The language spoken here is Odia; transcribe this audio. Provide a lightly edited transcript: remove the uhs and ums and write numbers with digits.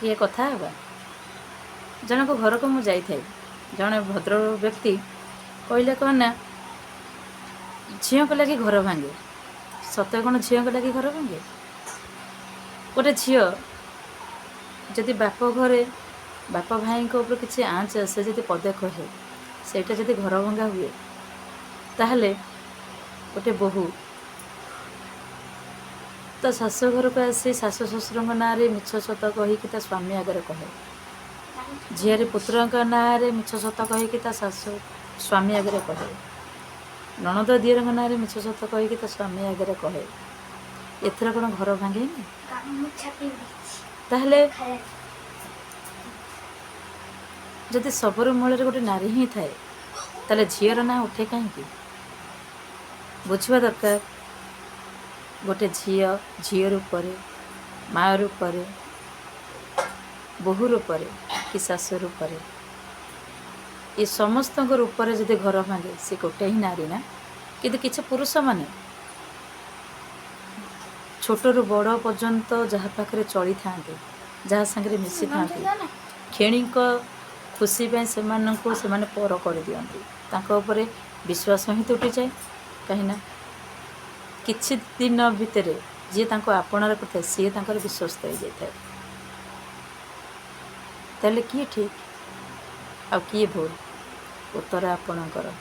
ଟିକେ କଥା ହେବା। ଜଣଙ୍କ ଘରକୁ ମୁଁ ଯାଇଥାଏ, ଜଣେ ଭଦ୍ର ବ୍ୟକ୍ତି କହିଲେ କ'ଣ ନା, ଝିଅଙ୍କ ଲାଗି ଘର ଭାଙ୍ଗେ। ସତ କ'ଣ ଝିଅଙ୍କ ଲାଗି ଘର ଭାଙ୍ଗେ? ଗୋଟେ ଝିଅ ଯଦି ବାପ ଘରେ ବାପ ଭାଇଙ୍କ ଉପରେ କିଛି ଆଞ୍ଚ ଆସେ, ଯଦି ପଦେ କହେ, ସେଇଟା ଯଦି ଘର ଭଙ୍ଗା ହୁଏ, ତାହେଲେ ଗୋଟେ ବୋହୂ ତା ଶାଶୁ ଘରକୁ ଆସି ଶାଶୁ ଶ୍ୱଶୁରଙ୍କ ନାଁରେ ମିଛ ସତ କହିକି ତା ସ୍ୱାମୀ ଆଗରେ କହେ, ଝିଆରୀ ପୁତ୍ରଙ୍କ ନାଁରେ ମିଛ ସତ କହିକି ତା ଶାଶୁ ସ୍ୱାମୀ ଆଗରେ କହେ, ନଣନ୍ଦ ଦିଅରଙ୍କ ନାଁରେ ମିଛ ସତ କହିକି ତା ସ୍ୱାମୀ ଆଗରେ କହେ, ଏଥିରେ କ'ଣ ଘର ଭାଙ୍ଗେନି? ଗାମୁଛା ପିନ୍ଧିଛି। ତାହେଲେ ଖାଇବା। ଯଦି ସବୁର ମୂଳରେ ଗୋଟେ ନାରୀ ହିଁ ଥାଏ, ତାହେଲେ ଝିଅର ନାଁ ଉଠେ କାହିଁକି? ବୁଝିବା ଦରକାର, ଗୋଟେ ଝିଅ ଝିଅ ରୂପରେ, ମା ରୂପରେ, ବୋହୂ ରୂପରେ କି ଶାଶୁ ରୂପରେ, ଏ ସମସ୍ତଙ୍କ ରୂପରେ ଯଦି ଘର ଭାଙ୍ଗେ, ସେ ଗୋଟେ ହିଁ ନାରୀ ନା? କିନ୍ତୁ କିଛି ପୁରୁଷମାନେ ଛୋଟରୁ ବଡ଼ ପର୍ଯ୍ୟନ୍ତ ଯାହା ପାଖରେ ଚଳିଥାନ୍ତି, ଯାହା ସାଙ୍ଗରେ ମିଶିଥାନ୍ତି, କ୍ଷଣିକ ଖୁସି ପାଇଁ ସେମାନଙ୍କୁ ସେମାନେ ପର କରିଦିଅନ୍ତି। ତାଙ୍କ ଉପରେ ବିଶ୍ୱାସ ହିଁ ତୁଟିଯାଏ। କାହିଁକିନା କିଛି ଦିନ ଭିତରେ ଯିଏ ତାଙ୍କୁ ଆପଣାର କରିଥାଏ, ସିଏ ତାଙ୍କର ବିଶ୍ୱସ୍ତ ହେଇଯାଇଥାଏ। ତାହେଲେ କିଏ ଠିକ୍ ଆଉ କିଏ ଭୁଲ? ଉତ୍ତର ଆପଣଙ୍କର।